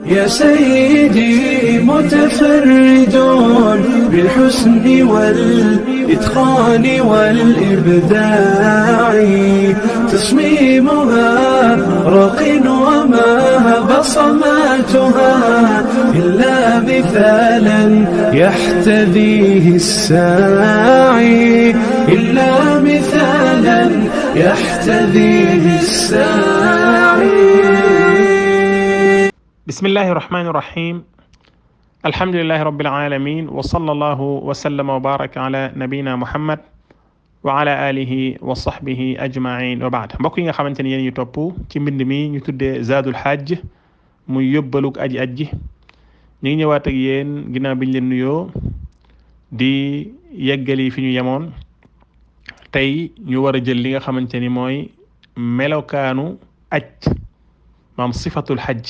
يا سيدي متفرد بالحسن والإتقان والإبداع، تصميمها راق وما بصماتها إلا مثالا يحتذيه الساعي، إلا مثالا يحتذيه الساعي. بسم الله الرحمن الرحيم. الحمد لله رب العالمين، وصلى الله وسلم وبارك على نبينا محمد وعلى آله وصحبه أجمعين وبعد. mbokk yi nga xamante ni yéen ñu topp ci mbind mi ñu tuddee Zaadul Hajj muy yóbbalug aji ajji, ñu ngi ñëwaat ak yéen ginnaaw biñ leen nuyoo di yeggali fi ñu yemoon. tey ñu war a jël li nga xamante ni mooy melokaanu aj, maam sifatul hajj.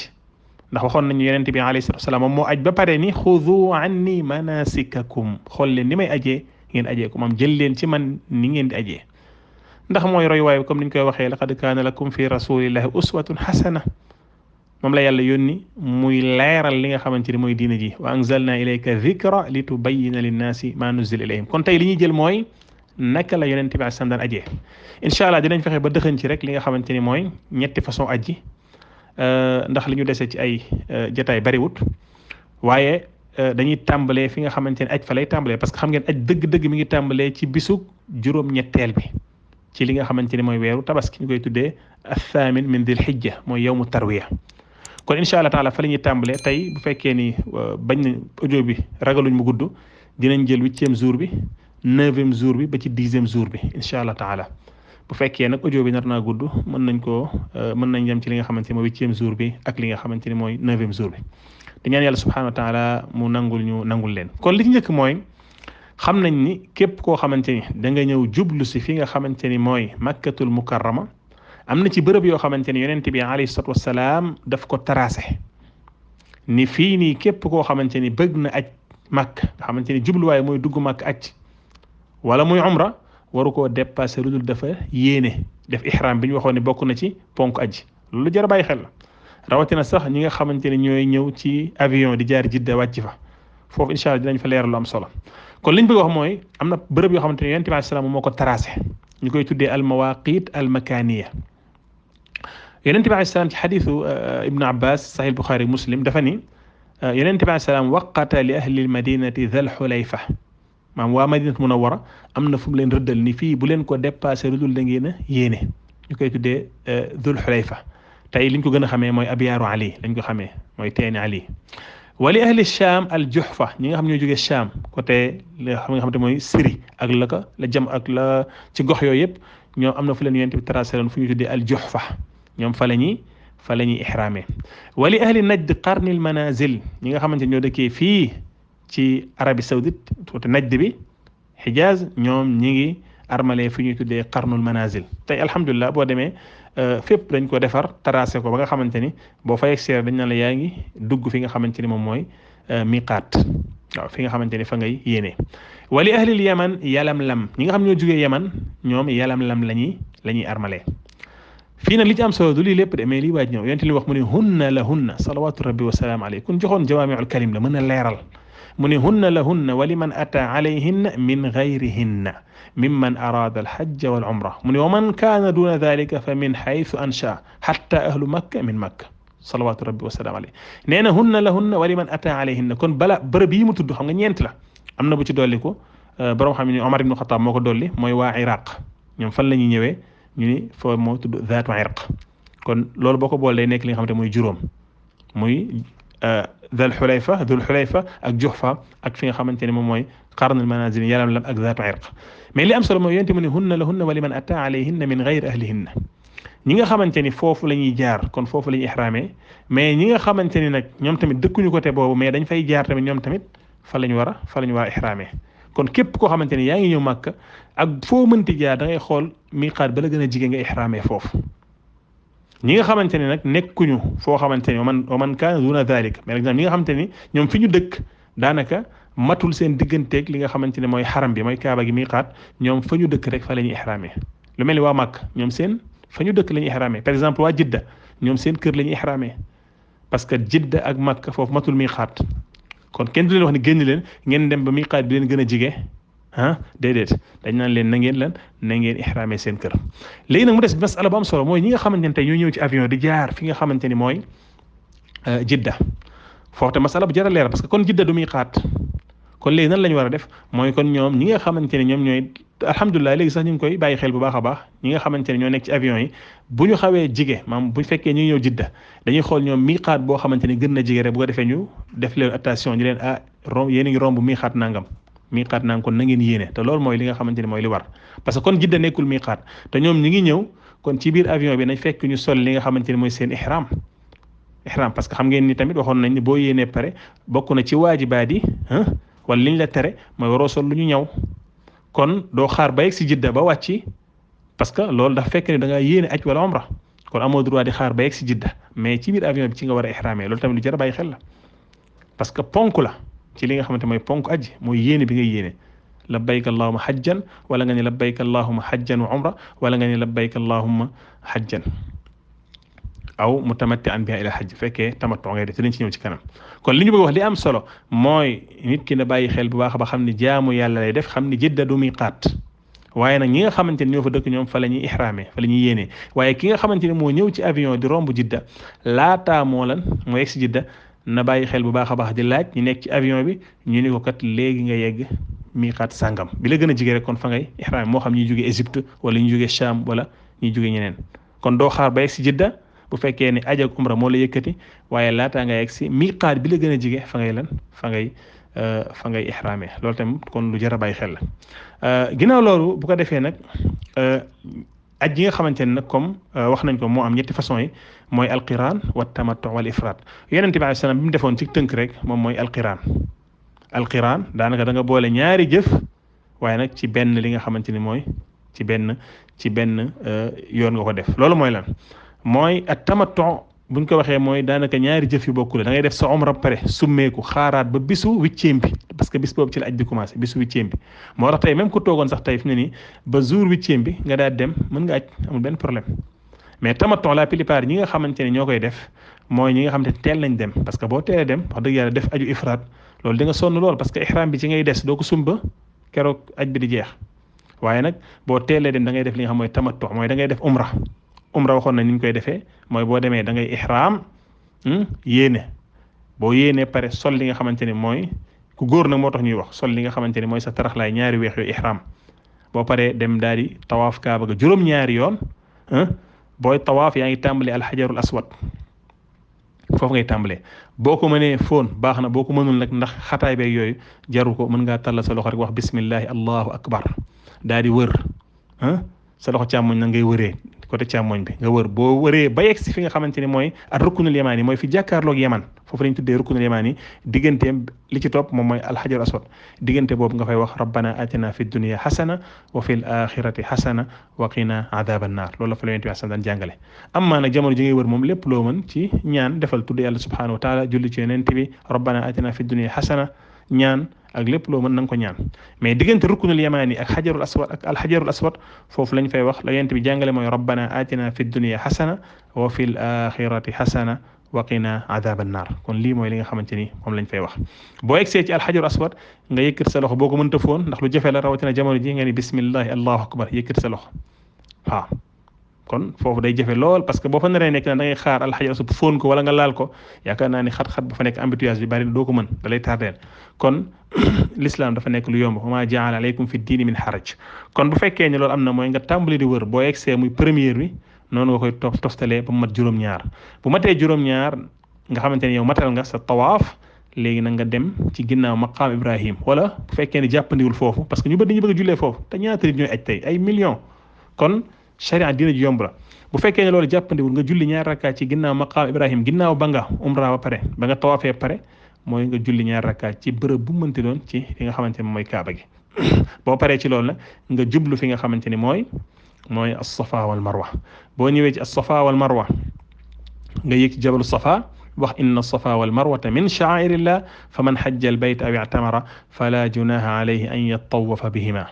ndax waxoon nañu yonent bi alayhi salaatu wasalaam moom moo aj ba pare ni xudu anni manasikakum, xool leen ni may ajee ngeen ajee ko, moom jël leen ci man ni ngeen di ajee. ndax mooy roy waaye comme niñ koy waxee laqad kaana lakum fi rasulillahi uswatun hasana, moom la yàlla yónni muy leeral li nga xamante ni mooy diina ji. wa anzalna ilayka dhikra litubayyina linnaasi ma nuzila ilayhim. kon tey li ñuy jël mooy naka la yonent bi alayhi salaam daan ajee. incha allah dinañ fexe ba dëxëñ ci rek li nga xamante ni mooy ñetti façon aji, ndax li ñu dese ci ay jotaay bariwut, waaye dañuy tàmbalee fi nga xamante ne aj fa lay tàmbalee, parce que xam ngeen aj dëgg-dëgg mi ngi tàmbalee ci bisug juróom-ñetteel bi ci li nga xamante ni mooy weeru tabaski, ñu koy tuddee athaamin min dil hijja, mooy yawmu tarwiya. kon incha allah taala fa la ñuy tàmbalee tey. bu fekkee ni bañ na audio bi ragaluñ mu gudd, dinañ jël 8e jour bi, 9e jour bi ba ci 10e jour bi incha allah taala. bu fekkee nag audio bi nar naa gudd mën nañ yem ci li nga xamante ni mooy 8e jour bi ak li nga xamante ni mooy 9e jour bi. di ñaan yàlla subhanahu wa taala mu nangul leen. kon li ci njëkk mooy xam nañ ni képp koo xamante ni da nga ñëw jublu si fi nga xamante ni mooy makkatul mukarrama, am na ci bërëb yoo xamante ni yonent bi alayhi salatu wasalaam daf ko tracé ni fii nii képp koo xamante ni bëgg na aj makk, nga xamante ni jubluwaay mooy dugg makk aj wala muy umra, waru koo dépassé lu dul dafa yéene def ihram bi ñu waxoon ne bokk na ci ponk aji. loolu jar a bàyyi xel la, rawatina sax ñi nga xamante ne ñooy ñëw ci avion di jaar Jidda wàcc fa, foofu incha allah dinañ fa leeral lu am solo. kon liñ bëgg wax mooy am na bërëb yoo xamante ne yonent bi alayhi salaam moo ko tracé, ñu koy tuddee al mawaqit al makaniya. yonent bi alayhi salaam ci xadiisu Ibn Abbas sahih Bukhari Muslim dafa ni yonent bi alayhi salaam waqata li ahli al madinati dhal xulayfa, maam waa Madinatu Munawwara am na fu mu leen rëddal ni fii bu leen ko dépassé lu dul da ngeen a yéene, ñu koy tuddee Dul Xulayfa. tey liñ ko gën a xamee mooy Abyaaru Ali lañ ko xamee, mooy teeni Ali. wali ahli Sham al Juhfa, ñi nga xam ñoo jógee Sham côté li nga xamante mooy Syrie ak la jam ak la ci gox yooyu yëpp, ñoom am na fu leen yonent bi tracé fu ñu tuddee al Juhfa, ñoom fa la ñuy ihraamee. wali ahli Najd qarnil manazil, ñi nga xamante ñoo dëkkee fii ci Arabie Saoudite tuuti Najd bi Hijaz, ñoom ñi ngi armalee fi ñuy tuddee qarnul manazil. tey alhamdulilah boo demee fépp dañ ko defar tracé ko ba nga xamante ni boo fa yegsee dañ naan la yaa ngi dugg fi nga xamante ni moom mooy miqaat, waaw fi nga xamante ni fa ngay yéenee. wali ahlil yaman yalamlam, ñi nga xam ñoo jugee yaman ñoom yalamlam la ñuy armalee. fii nag li ci am solo du lii lépp de, mais lii waaj ñëw yonent li wax mu ne hunna la hunna salawatu rabbi wa salaam alayhi, kun joxoon jawaamiul kalim la mën a leeral. mu ne hunna la hunna wa liman ata alayhinna min gayrihinna mimman arada alhajja wal umra. mu ne wa man kaana duna dalika fa min haythu ansha hatta ahlu makka min makka salawatu rabbi wa salaam alayhi. nee na hunna la hunna wa liman ata alayhinna, kon bala bërëb yi mu tudd xam nga ñeent la, am na bu ci dolli ko borom xam ne Omar ibn Khattab moo ko dolli, mooy waa Iraq. ñoom fan la ñuy ñëwee ñu ni foo moo tudd zaatu irq. kon loolu boo ko boole day nekk li nga xamante mooy juróom, muy Dul Xulayfa ak Juhfa ak fi nga xamante ne moom mooy qarnul manazil yalamlam ak zaatu irq. mais li am solo mooy yonent mu ne hunna la hunna wa liman ata alayhinna min gayri ahlihinna, ñi nga xamante ni foofu la ñuy jaar kon foofu la ñuy ihraamee. mais ñi nga xamante ni nag ñoom tamit dëkkuñu côté boobu mais dañ fay jaar tamit, ñoom tamit fa la ñu war a ihraamee. kon képp koo xamante ni yaa ngi ñëw Màkka ak foo mënti jaar da ngay xool miqaat ba la gën a jige nga ihraamee foofu. ñi nga xamante ni nag nekkuñu foo xamante ni wa man kaana duna dhalika, par exemple ñi nga xamante ni ñoom fi ñu dëkk daanaka matul seen digganteeg li nga xamante ne mooy xaram bi mooy kaaba gi miqaat, ñoom fa ñu dëkk rek fa la ñuy ihraamee. lu mel ni waa Màkk ñoom seen fa ñu dëkk la ñuy ihraamee. par exemple waa Jidda ñoom seen kër la ñuy ihraamee. parce que Jidda ak Makka foofu matul miqaat kon kenn du leen wax ne génn leen ngeen dem ba miqaat bi leen gën a jige déedéet dañ naan leen na ngeen ihraamee seen kër. léegi nag mu des masala bu am solo mooy ñi nga xamante ne tey ñoo ñëw ci avion di jaar fi nga xamante ni mooy Jidda foofu te masala bu jar a leer parce que kon Jidda du miqaat kon léegi nan la ñu war a def mooy kon ñoom ñi nga xamante ne ñoom ñooy alhamdulilah léegi sax ñu ngi koy bàyyi xel bu baax a baax ñi nga xamante ne ñoo nekk ci avion yi bu ñu xawee jige maam bu fekkee ñu ngi ñëw Jidda dañuy xool ñoom miqaat boo xamante ne gën na jige rek bu ko defee ñu def leen attention ñu leen yéen a ngi romb miqaat nangam miqaat nangam kon na ngeen yéene te loolu mooy li nga xamante ne mooy li war parce que kon Jidda nekkul miqaat te ñoom ñi ngi ñëw kon ci biir avion bi nañ fekk ñu sol li nga xamante ne mooy seen ihram parce que xam ngeen ni tamit waxoon nañ ni boo yéenee pare bokk na ci waajibaat yi wala liñ la tere mooy waroo sol lu ñu ñaw kon doo xaar ba yegg si Jidda ba wàcci parce que loolu dafa fekk ne da ngaa yéene aj wala umra kon amoo droit di xaar ba yegg si Jidda mais ci biir avion bi ci nga war a ihramee loolu tamit lu jar a bàyyi xel la parce que ponk la ci li nga xamante mooy ponk aji mooy yéene bi nga yéene labbayka allahumma hajjan wala nga ne labbayka allahumma hajjan wa umra wala nga ne labbayka allahumma hajjan aw mutamatti'an biha ila hajj fekkee tamattu ngay def te dañ ci ñëw ci kanam kon li ñu bëgg wax li am solo mooy nit ki na bàyyi xel bu baax ba xam ni jaamu yàlla lay def xam ni Jidda du miqaat waaye nag ñi nga xamante ni ñoo fa dëkk ñoom fa la ñuy ihraamee fa la ñuy yéenee waaye ki nga xamante ni moo ñëw ci avion di romb Jidda laataa moo moo yegg si Jidda na bàyyi xel bu baax a baax di laaj ñu nekk ci avion bi ñu ni ko kat léegi nga yegg miqaat sàngam bi la gën a jige rek kon fa ngay ihraamee moo xam ñuy jóge Égypte wala ñu jóge Cham wala ñuy jóge ñeneen kon doo xaar ba yegg si Jidda bu fekkee ne aj ak umra moo la yëkkati waaye laataa nga yegg si miqaat bi la gën a jige fa ngay ihraamee loolu tamit kon lu jar a bàyyi xel la ginnaaw loolu bu ko defee nag aj yi nga xamante ne nag comme wax nañ ko moo am ñetti façon yi mooy alqiraan wa tamattu wal ifraat yonent bi alayhi salaam bi mu defoon ci tënk rek moom mooy alqiraan daanaka da nga boole ñaari jëf waaye nag ci benn li nga xamante ni mooy ci benn yoon nga ko def loolu mooy lan mooy at tamattu buñ ko waxee mooy daanaka ñaari jëf yu bokkule da ngay def sa umra pare summeeku xaaraat ba bisu huitième bi parce que bis boobu ci la aj bi commencé bisu huitième bi moo tax tey même ku toogoon sax tey fi ne nii ba jour huitième bi nga daal dem mën nga aj amul benn problème mais tamattu la plupart ñi nga xamante ne ñoo koy def mooy ñi nga xamante ne teel nañ dem parce que boo teelee dem wax dëgg yàlla def aju ifraat loolu di nga sonn lool parce que ihram bi ci ngay des doo ko sumba keroog aj bi di jeex waaye nag boo teelee dem da ngay def li nga xam mooy tamattu mooy da ngay def umra waxoon nañ ni ñu koy defee mooy boo demee da ngay ihram yéene boo yéenee pare sol li nga xamante ne mooy ku góor nag moo tax ñuy wax sol li nga xamante ne mooy sa taraxlaay ñaari weex yooyu ihram boo paree dem daal di tawaaf kaaba ga juróom-ñaari yoon booy tawaaf yaa ngi tàmbalee alxajarul aswad foofu ngay tàmbalee boo ko mënee fóon baax na boo ko mënul nag ndax xataay beeg yooyu jaru ko mën ngaa tàllal sa loxo rek wax bismillahi allahu akbar daal di wër sa loxo càmmoñ na ngay wëree côté càmmoñ bi nga wër boo wëree ba yegg si fi nga xamante ni mooy ak rukkunul yamaani mooy fi jàkkaarloog yaman foofu lañ tuddee rukkunul yamaani digganteem li ci topp moom mooy alxajar aswad diggante boobu nga fay wax rabbana atina fi dunya xasana wa fil axirati xasana wa qina adaba annar loolu la fa la yonent bi sallallahu alayhi wasallam daan jàngale amma nag jamono ji ngay wër moom lépp loo mën ci ñaan defal tudd yàlla subhanahu wa taala julli ci yonent bi rabbana atina fi dunya xasana ñaan ak lépp loo mën na nga ko ñaan mais diggante rukkunul yamaani ak xajarul aswad ak alxajarul aswad foofu lañ fay wax la yonent bi jàngale mooy rabbana atina fi dunya xasana wa fil axirati xasana wa qina adaba annar kon lii mooy li nga xamante ni moom lañ fay wax boo egsee ci alxajarul aswad nga yëkkat sa loxo boo ko mënta foon ndax lu jafe la rawatina jamono ji nga ni bismillahi allahu akbar yëkkat sa loxo waaw kon foofu day jafe lool parce que boo fa naree nekk na da ngay xaar alxajar aswad foon ko wala nga laal ko yaakaar naa ni xat-xat ba fa nekk embouteillage bi bari doo ko mën da lay tardeel kon l'islam dafa nekk lu yomb wa ma jaala aleykum fi diini min haraj kon bu fekkee ne loolu am na mooy nga tàmbali di wër boo egsee muy première bi noonu nga koy toftalee ba mu mat juróom-ñaar bu matee juróom-ñaar nga xamante ne yow matal nga sa tawaaf léegi nag nga dem ci ginnaaw maqaam Ibrahim wala bu fekkee ne jàppandiwul foofu parce que ñu bëri dañu bëgg a jullee foofu te ñaata nit ñooy aj tey ay millions kon sharia dina ji yomb la bu fekkee ne loolu jàppandiwul nga julli ñaar rakkaa ci ginnaaw maqaam Ibrahim ginnaaw ba nga umra ba pare ba nga tawaafee pare mooy nga julli ñaar rakkaa ci bërëb bu mënti doon ci li nga xamante ne mooy kaaba gi boo paree ci loolu nag nga jublu fi nga xamante ni mooy as-safa wal marwa boo ñëwee ci as-safa wal marwa nga yéeg ci jabalu safa wax inna as-safa wal marwata min sha'airillah faman hajja al-bayta aw i'tamara fala junaha alayhi an yattawafa bihima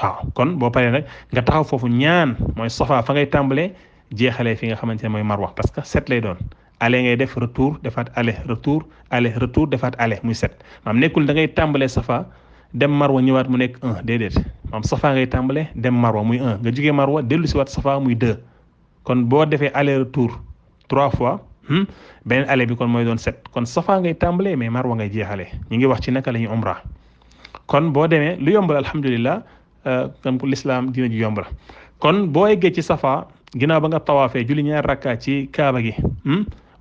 waaw kon boo paree nag nga taxaw foofu ñaan mooy safa fa ngay tàmbalee jeexalee fi nga xamante ne mooy marwa parce que 7 lay doon aller ngay def retour defaat aller retour defaat aller muy 7 maam nekkul da ngay tàmbalee safa dem marwa ñëwaat mu nekk 1 déedéet maam safa ngay tàmbalee dem marwa muy 1 nga jugee marwa dellu si waat safa muy 2 kon boo defee aller retour 3 fois beneen aller bi kon mooy doon 7 kon safa ngay tàmbalee mais marwa ngay jeexalee ñu ngi wax ci naka la ñuy umra kon boo demee lu yomb la alhamdulillah kon l'islam dina ji yomb la kon boo eggee ci safa ginnaaw ba nga tawaafee julli ñaar rakka ci kaaba gi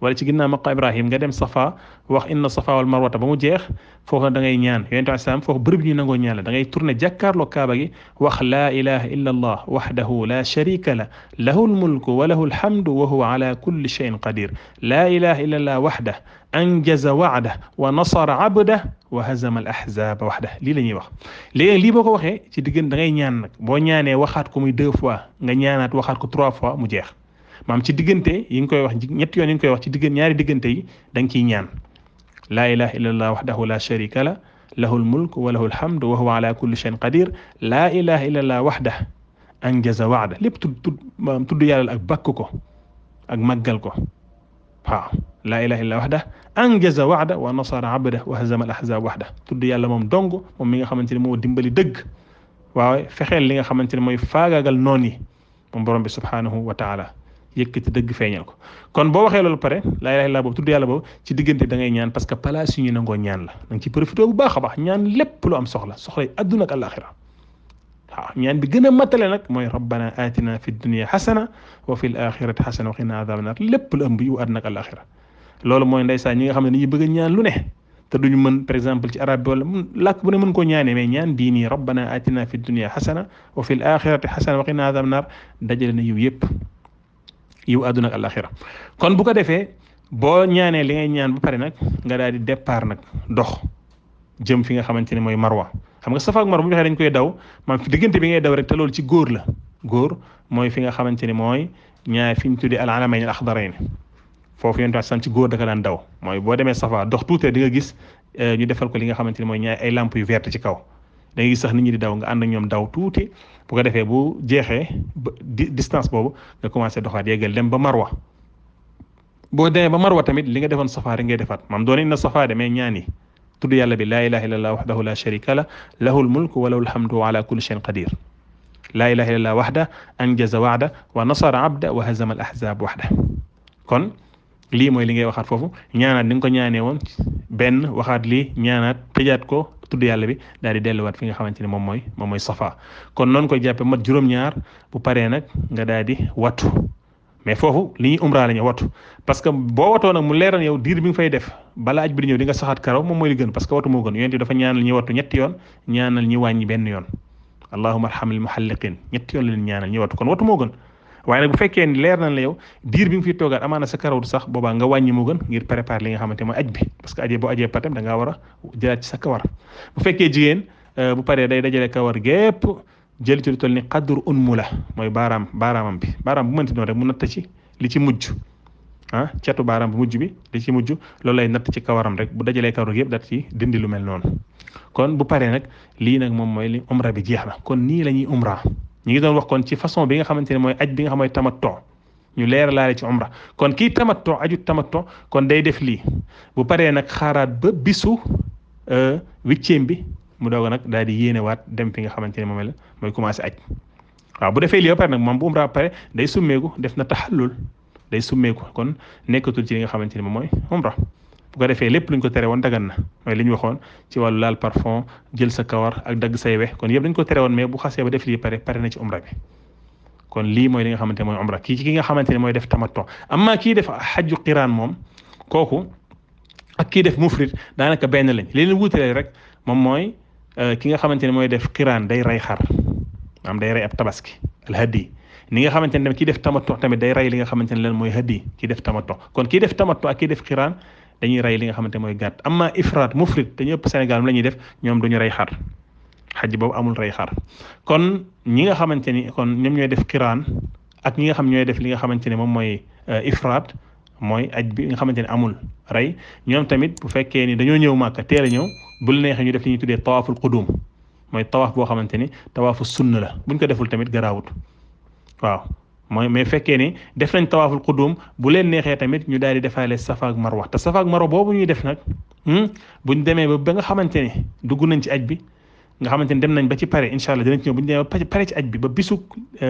wala ci ginnaaw maqam Ibrahim nga dem safa wax inna safa wal marwata ba mu jeex foofu da ngay ñaan yonent islam foofu bërëb ñu nangoo ñaan la da ngay tourné jàkkaarloo kaaba gi wax laa ilaha illa allah wahdahu la sharika la lahu almulku wa lahu alhamdu wa huwa ala kulli shay'in qadir laa ilaha illa allah wahdah anjaza wa'dah wa nasara abdah wa hazama al ahzaba wahdah lii la ñuy wax léegi lii boo ko waxee ci diggante da ngay ñaan nag boo ñaanee waxaat ko muy 2 fois nga ñaanaat waxaat ko 3 fois mu jeex maam ci diggante yi nga koy wax ñetti yoon yi nga koy wax ci diggante ñaari diggante yi da nga ciy ñaan laa ilaha illa allah wahdahu la sharika la lahu almulk wa lahu alhamdu wa huwa ala kulli shay'in qadir laa ilaha illa allah wahdah anjaza wa'da lépp tudd yàlla ak bàkk ko ak màggal ko waaw laa ilaha illa wahdah anjaza wa'da wa nasara abdah wa hazama al ahzab wahdah tudd yàlla moom dong moom mi nga xamante ne moo dimbali dëgg waaw fexeel li nga xamante ne mooy faagaagal noon yi moom borom bi subhanahu wa taala yëkkati dëgg feeñal ko kon boo waxee loolu pare laa ilaha illa boobu tudd yàlla boobu ci diggante da ngay ñaan parce que place yu ñu nangoo ñaan la da nga ci profité bu baax a baax ñaan lépp lu am soxla yi adduna ak alaxira waaw ñaan bi gën a matale nag mooy rabbana atina fi dunya xasana wa fi l axirati xasana wa qina adhaban nar lépp lu ëmb yu adduna ak alaxira loolu mooy ndeysaan ñi nga xam ne dañuy bëgg a ñaan lu ne te duñu mën par exemple ci arab bi wala làkk bu ne mën koo ñaanee mais ñaan bii nii rabbana atina fi dunya xasana wa fi l axirati xasana wa qina adhaban nar dajale na yiw yëpp yiw àdduna ak alaxira kon bu ko defee boo ñaanee li ngay ñaan ba pare nag nga daal di départ nag dox jëm fi nga xamante ne mooy marwa xam nga safa ak marwa bu ñu waxee dañ koy daw maanaam diggante bi ngay daw rek te loolu ci góor la góor mooy fi nga xamante ne mooy ñaar fi ñu tuddee al alamayn al axdarayn foofu yonent san ci góor da ka daan daw mooy boo demee safa dox tuuti di nga gis ñu defal ko li nga xamante ne mooy ñaar ay lampe yu verte ci kaw da ngay gis sax nit ñi di daw nga ànd ak ñoom daw tuuti bu ko defee bu jeexee distance boobu nga commencé doxaat yeggal dem ba marwa boo demee ba marwa tamit li nga defoon safa rek ngay defaat maam doon na safa de mais ñaan yi tudd yàlla bi laa ilaha illallah wahdahu la sharika la lahul mulku wa lahul hamdu wa ala kulli shay'in qadir laa ilaha illallah wahda anjaza wa'da wa nasara abda wa hazama al ahzab wahda kon lii mooy li ngay waxaat foofu ñaanaat ni nga ko ñaanee woon benn waxaat lii ñaanaat tëjaat ko tudd yàlla bi daal di delluwaat fi nga xamante ne moom mooy safa kon noonu koy jàppe mat juróom-ñaar bu paree nag nga daal di wattu mais foofu li ñuy umra la ñu wattu parce que boo watoo nag mu leeral yow diir bi nga fay def balaa aj bi di ñëw di nga saxaat karaw moom mooy li gën parce que wattu moo gën yonent bi dafa ñaanal ñi wattu ñetti yoon ñaanal ñi wàññi benn yoon allahumma arhamil muhalliqin ñetti yoon la leen ñaanal ñi wattu kon wattu moo gën waaye nag bu fekkee ni leer na la yow diir bi nga fiy toogaat amaana sa karaw du sax boobaa nga wàññi moo gën ngir préparer li nga xamante mooy aj bi parce que boo ajee patam da ngaa war a jëlaat ci sa kawar bu fekkee jigéen bu paree day dajale kawar gépp jël ci lu toll ni qadru unmula mooy baaraamam bi baaraam bu mënti doon rek mu natt ci li ci mujj catu baaraam bu mujj bi li ci mujj loolu lay natt ci kawaram rek bu dajalee kawar yëpp dat ci dindi lu mel noonu kon bu paree nag lii nag moom mooy li umra bi jeex na kon nii la ñuy umra ñu ngi doon wax kon ci façon bi nga xamante ne mooy aj bi nga xam mooy tamattu ñu leer laale ci umra kon kii tamattu aju tamattu kon day def lii bu paree nag xaaraat ba bisu 8e bi mu doog nag daal di yéenewaat dem fi nga xamante ne moom la mooy commencé aj waaw bu defee lii ba pare nag moom bu umra ba pare day summeeku def na taxallul day summeeku kon nekkatul ci li nga xamante ne moom mooy umra bu ko defee lépp luñ ko tere woon dagan na mooy li ñu waxoon ci wàllu laal parfum jël sa kawar ak dagg say we kon yëpp dañ ko tere woon mais bu xasee ba def lii pare na ci umra bi kon lii mooy li nga xamante ne mooy umra kii ci ki nga xamante ne mooy def tamattu amma kii def xajju qiraan moom kooku ak kii def mufrid daanaka benn lañ li leen wuutalee rek moom mooy ki nga xamante ne mooy def qiraan day rey xar maanaam day rey ab tabaski al hadi ni nga xamante ne kii def tamattu tamit day rey li nga xamante ne leen mooy hadi kii def tamattu kon kii def tamattu ak kii def qiraan dañuy rey li nga xamante mooy gàtt amma ifraat mufrid te ñëpp Sénégal la ñuy def ñoom duñu rey xar xaj boobu amul rey xar kon ñi nga xamante ni kon ñoom ñooy def qiraan ak ñi nga xam ñooy def li nga xamante ne moom mooy ifraat mooy aj bi nga xamante ne amul rey ñoom tamit bu fekkee ni dañoo ñëw Màkka teel a ñëw bul neexee ñu def li ñuy tuddee tawaaful qudum mooy tawaaf boo xamante ni tawaafu sunna la buñ ko deful tamit garaawut waaw mais fekkee ne def nañ tawaaful qudum bu leen neexee tamit ñu daal di defaale safa ak marwa te safa ak marwa boobu ñuy def nag buñ demee ba nga xamante ne dugg nañ ci aj bi nga xamante ne dem nañ ba ci pare incha allah dinañ ci ñëw bu ñu demee ba pare ci aj bi ba bisu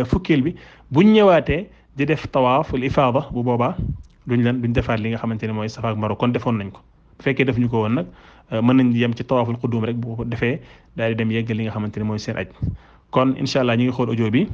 fukkeel bi buñ ñëwaatee di def tawaaful ifaada bu boobaa duñ defaat li nga xamante ne mooy safa ak marwa kon defoon nañ ko bu fekkee def ñu ko woon nag mën nañ yem ci tawaaful qudum rek bu ko defee daal di dem yeggal li nga xamante ne mooy seen aj kon incha allah ñu ngi xool audio bi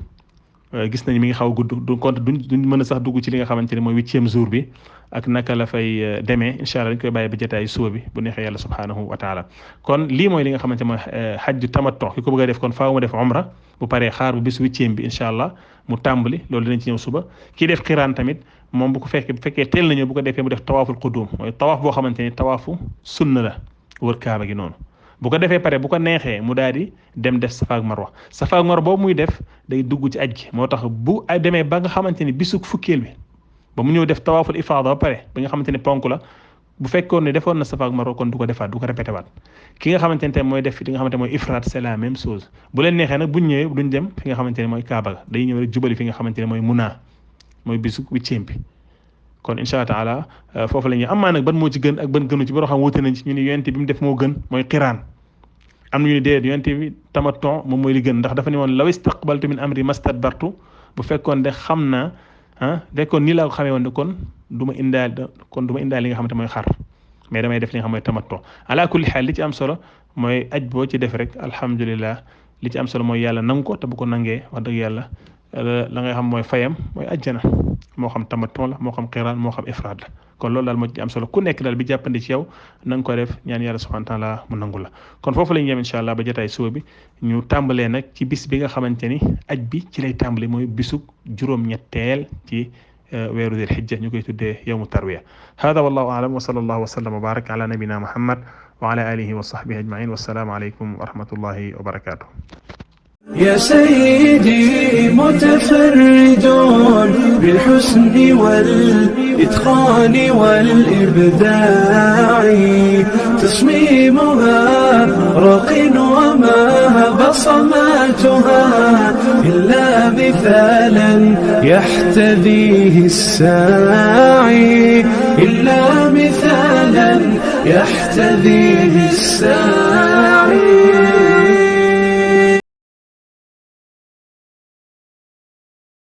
gis nañ mi ngi xaw a gudd du compte duñ mën a sax dugg ci li nga xamante ne mooy 8e jour bi ak naka la fay demee incha allah dañ koy bàyyi ba jotaay suba bi bu neexee yàlla subhanahu wa taala kon lii mooy li nga xamante mooy xajju tamattu ki ko bëgg a def kon faaw mu def umra bu paree xaar bu bis 8e bi incha allah mu tàmbali loolu dinañ ci ñëw suba kii def xiraan tamit moom bu fekkee teel nañu bu ko defee mu def tawaaful qudum mooy tawaaf boo xamante ni tawaafu sunna la wër kaaba gi noonu bu ko defee pare bu ko neexee mu daal di dem def safa ak marwa boobu muy def day dugg ci aj gi moo tax bu demee ba nga xamante ni bisu fukkeel bi ba mu ñëw def tawaaful ifaada ba pare bi nga xamante ni ponk la bu fekkoon ne defoon na safa ak marwa kon du ko defaat du ko répété waat ki nga xamante ne tey mooy def li nga xamante mooy ifraat c'est la même chose bu leen neexee nag buñ ñëwee duñ dem fi nga xamante ne mooy kaaba ga day ñëw rek jubali fi nga xamante ne mooy munaa mooy bisu 8e bi kon incha allah taala foofu la ñuy amaa nag ban moo ci gën ak ban gënu ci boo xam wute nañ ci ñu ni yonent bi mu def moo gën mooy qiraan am na ñu ne déedéet yonent bi tamattu moom mooy li gën ndax dafa ne woon law istaqbaltu min amri mastadbartu bu fekkoon de xam naa fekkoon nii laa ko xamee woon ne kon du ma indaal li nga xamante mooy xar mais damay def li nga xam mooy tamattu ala kulli xaal li ci am solo mooy aj boo ci def rek alhamdulillah li ci am solo mooy yàlla nangu ko te bu ko nangee wax dëgg yàlla la nga xam mooy fayam mooy ajjana moo xam tamattu la moo xam qiraan moo xam ifraad la kon loolu daal moo ci am solo ku nekk daal bi jàppandi ci yow na nga ko def ñaan yàlla subhanahu wa taala mu nangul la kon foofu la ñu yem incha allah ba jotaay suba bi ñu tàmbalee nag ci bis bi nga xamante ni aj bi ci lay tàmbali mooy bisu juróom-ñetteel ci weeru dil hijja ñu koy tuddee yawmu tarwiya hada wallahu a'lam wa sallallahu wa sallam wa baraka ala nabina muhammad wa ala alihi wa sahbihi ajma'in wassalaamu alaykum wa rahmatullahi wa barakatuh يا سيدي متفرد بالحسن والإتقان والإبداع تصميمها رق وما بصماتها إلا مثالا يحتذيه الساعي إلا مثالا يحتذيه الساعي